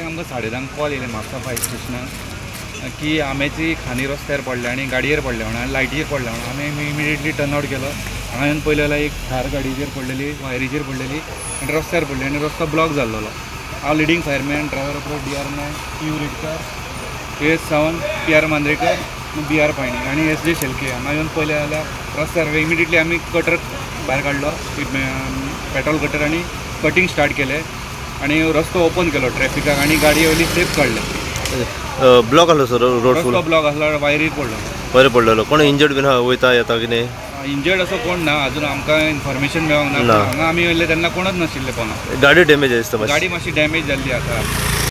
आमकां 10:30 कॉल येयले म्हापसा फायर स्टेशनाक की आम्याची खांदी रस्त्यार पडल्या आनी गाडयेर पडल्या म्हणून आनी लायटीचेर पडल्या म्हणून. आमी इमिडिएटली टर्न आवट केलो. हांगा येवन पळयलें जाल्यार एक थार गाडयेचेर पडलेली, वायरीचेर पडलेली आनी रस्त्यार पडली आनी रस्तो ब्लॉक जाल्लो. हांव लिडींग फायरमॅन, ड्रायव्हर उपरांत D R Naik, P U Redkar, A S Sawant, P R Mandrekar, B R Payani आनी एस जे शेलके. हांगा येवन पळयलें जाल्यार रस्त्यार इमिडिएटली आमी कटर भायर काडलो, पेट्रोल कटर, आनी कटींग स्टार्ट केलें आनी रस्तो ओपन केलो ट्रॅफिकाक आनी गाडी वयली सेफ काडले. ब्लॉक आसलो सर रोड, रस्तो ब्लॉक आसलो, वायरीर पडलो. वायर पडलेलो. कोण इंजर्ड बीन वयता येता कितें? इंजर्ड असो कोण ना, अजून आमकां इन्फॉर्मेशन मेळोंक ना. हांगा आमी येयल्ले तेन्ना कोणच नाशिल्ले पोना. गाडी डॅमेज दिसता, गाडी मातशी डॅमेज जाल्ली आसा.